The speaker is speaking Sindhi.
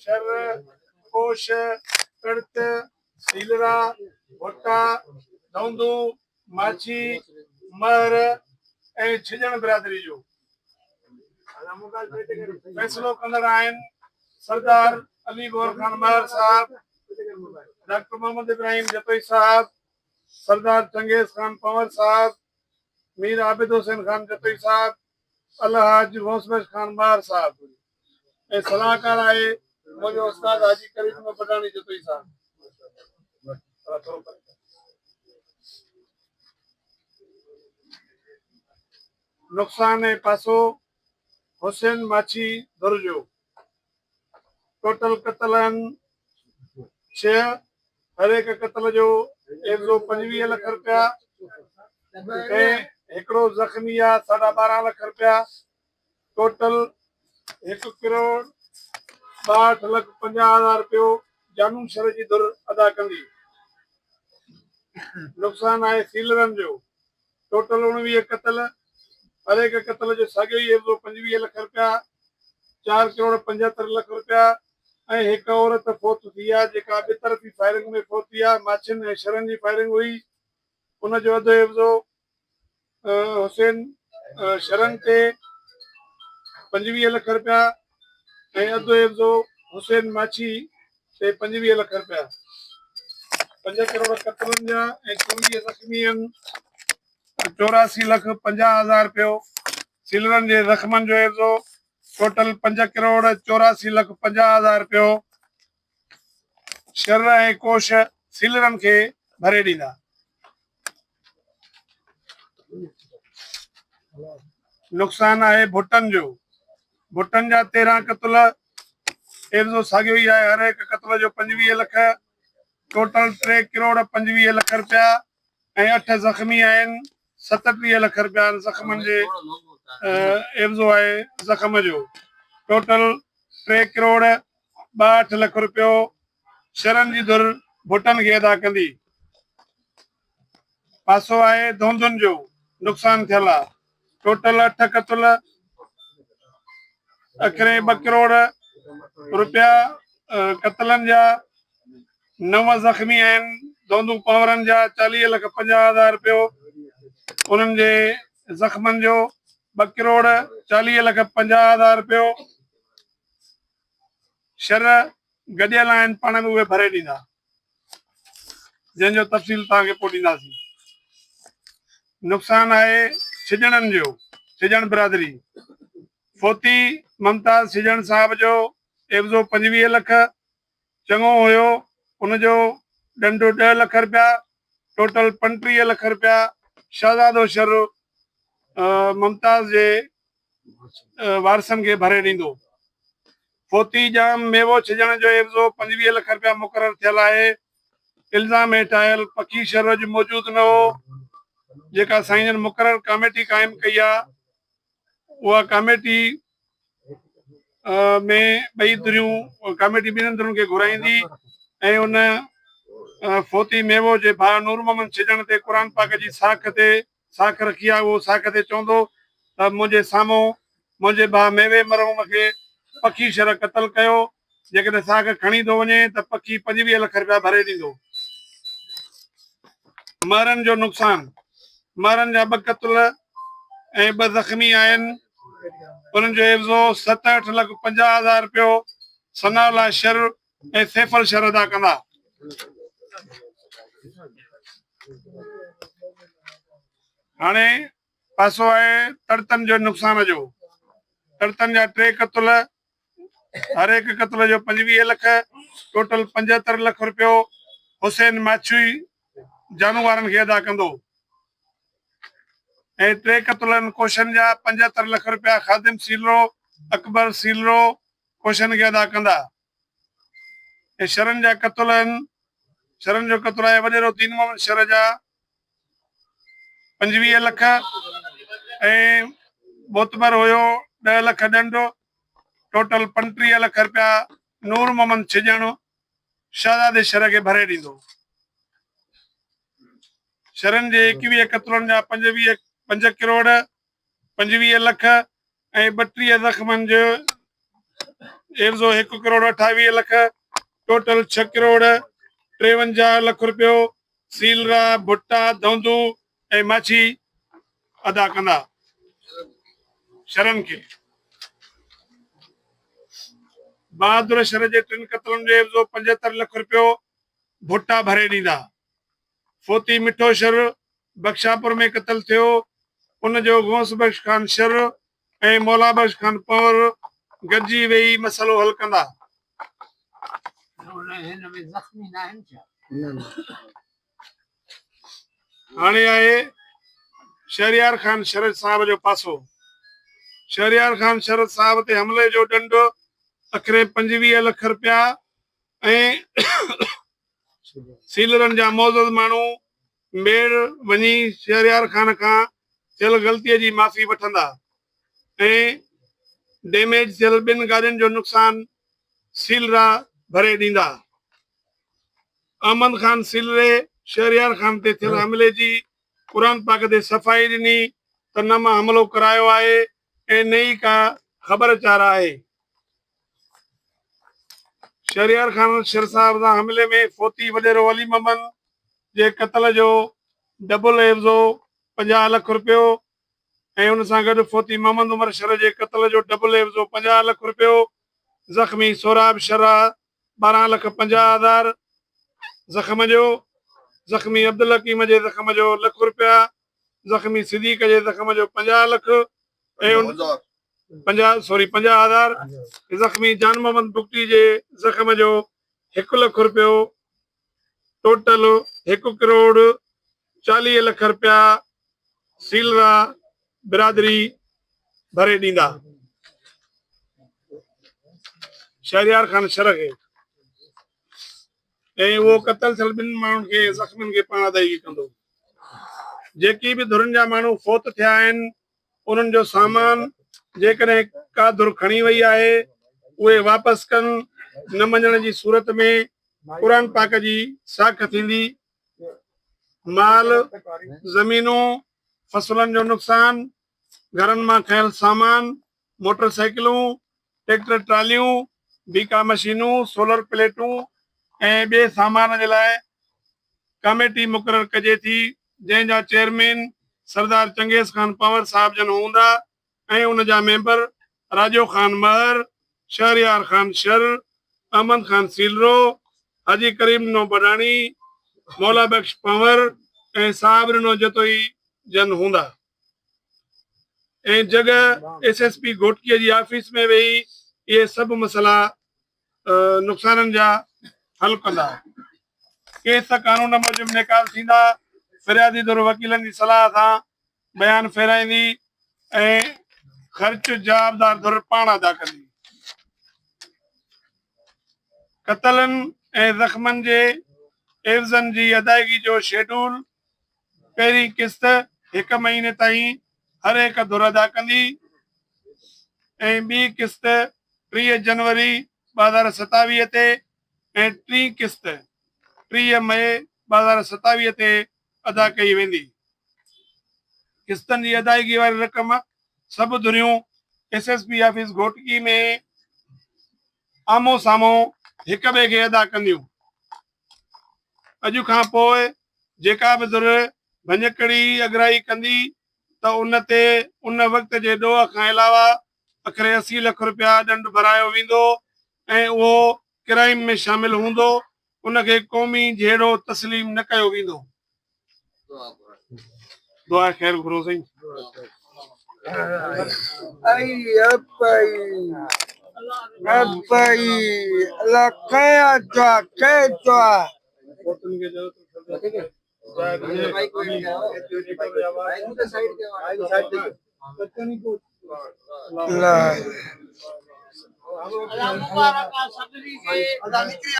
شر، ڪوش، تڙت، سيلرا، ڀٽا، ڌونڌو، ماڇي، مهر ۽ ڇڄڻ برادري جو فيصلو ڪندڙ آهن سردار علي گوهر خان مهر صاحب، ڊاڪٽر محمد ابراهيم جتوئي صاحب، سردار چنگيز خان پنور صاحب، مير عابد حسين خان جتوئي صاحب، الحاج غوث بخش خان مهر صاحب ۽ صلاحڪار آهي منهنجو استاد حاجي ڪريم محمد بڊاڻي جتوئي صاحب. نقصان ۽ پاسو حسين ماڇي ڌر جو ٽوٽل قتل آهن ڇهه، هر هڪ قتل جو عيوضو 25 لک رپيا ۽ هڪڙو زخمي آ ساڍا 12 لک رپيا، ٽوٽل 1 ڪروڙ 62 لک 50 هزار رپيو جانو شھر جي ڌر ادا ڪندي. نقصان آهي سيلرن جو، ٽوٽل 19 قتل، هر هڪ قتل جو ساڳيو ئي عيوضو 25 لک رپيا، 4 ڪروڙ 75 لک رپيا ۽ هڪ عورت فوت ٿي آ جيڪا ٻطرفي فائرنگ ۾ فوت ٿي آ، ماڇين ۽ شرن جي فائرنگ هئي، ان جو اڌ عيوضو حسين شرن تي 25 لک رپيا ۽ اڌ عيوضو حسين ماڇي تي 25 لک رپيا، 5 ڪروڙ قتلن جا ۽ 24 زخمين 84 لک 50 هزار رپيو سيلرن جي زخمن جو عيوضو، ٽوٽل 5 ڪروڙ 84 لک 50 هزار رپيو شر ۽ ڪوش سيلرن کي ڀري ڏيندا. نقصان آهي ڀٽن جو، ڀٽن جا 13 قتل، عيوضو ساڳيو ئي آهي، هر هڪ قتل جو 25 لک، ٽوٽل 3 ڪروڙ 25 لک رپيا ۽ 8 زخمي آهن، 37 لک رپيا زخمن جي عيوضو آهي زخم جو، ٽوٽل 3 ڪروڙ 62 لک رپيو شرن جي ڌر ڀٽن کي ادا ڪندي. پاسو آهي ڌونڌن جو نقصان ٿيل آ، ٽوٽل 8 قتل اکرين 2 ڪروڙ رپيا قتلن جا، 9 زخمي آهن، ڌونڌو پنورن جا 40 لک 50 هزار رپيو انهن جي زخمن جو 2 ڪروڙ 40 لک 50 هزار رپيو شھر گڏيل آهن پاڻ ۾ اهي ڀري ڏيندا جنهن جو تفصيل توهان کي پوء ڏينداسين. نقصان آهي ڇڄڻن جو، ڇڄڻ برادري فوتي ممتاز ڇڄڻ صاحب جو عيوضو 25 لک چڱو هيو ان جو ڏنڊ 10 لک رپيا ٽوٽل 35 لک رپيا شهزادو شھر ممتاز جي وارثن کي ڀري ڏيندو. فوتي ڄام ميوو ڇڄڻ جو عيوضو 25 لک رپيا مقرر ٿيل آهي. الزام هيٺ آيل پکي شھر اڄ موجود نه هو، جيڪا سائين جن مقرر ڪاميٽي قائم ڪئي آ، اها ڪاميٽي ۾ ٻئي ڌريون ڪاميٽي ٻنهن ڌرين کي گهرائيندي ۽ ان فوتي ميوو جي ڀاء نور محمد ڇڄڻ تي قرآن پاڪ جي ساک تي ساک رکي آ، اهو ساک تي چوندو ته منهنجي سامهون منهنجي ڀاء ميوي مرحوم کي پکي شر قتل ڪيو، جيڪڏهن ساک کڻي ٿو وڃي ته پکي 25 لک رپيا ڀري ڏيندو. مهرن جو نقصان، مهرن جا 2 قتل ۽ 2 زخمي آهن، انهن جو عيوضو 67 لک 50 هزار رپيو ثناء الله شر ۽ سيفل شر ادا ڪندا. هاڻي پاسو آهي تڙتن جو نقصان جو. تڙتن جا 3 قتل، هر هڪ قتل جو 25 لک، ٽوٽل 75 لک رپيو حسين ماڇوئي جانو وارن کي ادا ڪندو ۽ 3 قتلن ڪوشن جا 75 لک رپيا خادم سيلرو، اڪبر سيلرو ڪوشن کي ادا ڪندا. ۽ شرن جا قتل آهن، شرن جو قتل آهي وڏيرو دين محمد شر جا 25 لک ۽ معتبر هيو 10 لک ڏنڊ، ٽوٽل 35 لک رپيا نور محمد ڇڄڻ شهزادي شر کي ڀري ڏيندو. شرن جي 21 قتلن جا 25 5 ڪروڙ 25 لک ۽ 32 زخمن جو عيوضو هڪ ڪروڙ اٺاويهه لک، ٽوٽل ڇهه ڪروڙ ٽيونجاهه لک رپيو سيلرا، ڀٽا، ڌونڌو ۽ ماڇي ادا ڪندا شرن کي. بهادر شر جي ٽن قتلن جو عيوضو 75 لک رپيو ڀٽا ڀري ڏيندا. فوتي مٺو شر بخشاپور ۾ قتل ٿيو، ان جو غوث بخش خان شر ۽ مولا بخش خان پنهور گڏجي ويهي مسئلو حل ڪندا. هاڻي آهي شهريار خان شرد صاحب جو پاسو. شهريار خان شرد صاحب تي حملي جو ڏنڊ اکري 25 لک رپيا ۽ سيلرن جا معزز ماڻهو ميڙ وڃي شهريار خان کان ٿيل غلطيء جي معافي وٺندا ۽ ڊيميج ٿيل ٻن گاڏين جو نقصان سيلرا ڀري ڏيندا. احمد خان سيلري شهريار خان تي ٿيل حملي جي قرآن پاڪ تي صفائي ڏني ته نه مان حملو ڪرايو آهي ۽ نه ئي ڪا خبر چار آهي. شهريار خان شر صاحب سان حملي ۾ فوتي وڏيرو علي محمد جي قتل جو ڊبل عيوضو 50 لک رپيو ۽ ان سان گڏ فوتي محمد عمر شر جي قتل جو ڊبل عيوضو 50 لک رپيو، زخمي سهراب شر 12 لک 50 هزار زخم جو، زخمي عبدالحڪيم جي زخم جو لک رپيا، زخمي صديق جي زخم جو 50 لک ۽ ان 50 سوري 50 هزار، زخمي جان محمد بگٽي جي زخم جو 1 لک رپيو، ٽوٽل 1 ڪروڙ 40 لک رپيا سيلرا برادري ڀري ڏيندا. شهريار خان شر کي ۽ اهو قتل ٿيل ٻن ماڻهن کي زخمين کي پاڻ ادائيگي ڪندو. جيڪي به ڌرين جا ماڻهو فوت ٿيا آهن انهن جو سامان جيڪڏهن ڪا ڌر کڻي وئي آهي اهي واپس ڪن، نه مڃڻ جي صورت ۾ قرآن پاڪ جي ساک ٿيندي. مال، زمينون، فصلن جو نقصان، گهرن مان کنيل سامان، موٽر سائيڪلون، ٽريڪٽر ٽراليون، بيڪا مشينون، سولر پليٽون ۽ ٻئي سامان جي لاء ڪاميٽي مقرر ڪجي ٿي، جنهن جا چيئرمين سردار چنگيز خان پنهور صاحب جن هوندا ۽ ان جا ميمبر راڄو خان مهر، شهريار خان شر، احمد خان سيلرو، حاجي ڪريم ڏنو بڊاڻي، مولا بخش پنهور ۽ صاحب ڏنو جتوئي جن هوندا ۽ جڳهه ايس ايس پي گهوٽڪيء جي آفيس ۾ ويهي اهي سڀ مسئلا نقصانن جا حل ڪندا. ڪيس قانون موجب نيڪال ٿيندا، فريادي ڌر وڪيلن جي صلاح سان بيان ڦيرائيندي ۽ خرچ جوابدار ڌر پاڻ ادا ڪندي. قتلن ۽ زخمن جي عيوضن جي ادائگي جو شيڊول پهرين قسط هڪ مهيني تائين هر هڪ ڌر ادا ڪندي ۽ ٻي قسط 30 جنوري 2027 تي ۽ ٽين قسط 30 مئي 2027 تي ادا ڪئي ويندي. قسطن جي ادائگي واري رقم سڀ ڌريون S S P office Ghotki ۾ آمهون سامهون هڪ ٻئي کي ادا ڪنديون. اڄ کان پوء جيڪا به ڌر ڀڃڪڙي اڳرائي ڪندي ته ان تي ان وقت جي ڏوهه کان علاوه اکري 80 لک رپيا ڏنڊ ڀرايو ويندو ۽ اهو ڪرائيم ۾ شامل هوندو، ان کي قومي جهيڙو تسليم نه ڪيو ويندو. دعا خير گهرو سائين. اي ابائي ابائي الله ڪيا دعا ڪي دعا. الله. مبارڪ سڀني کي.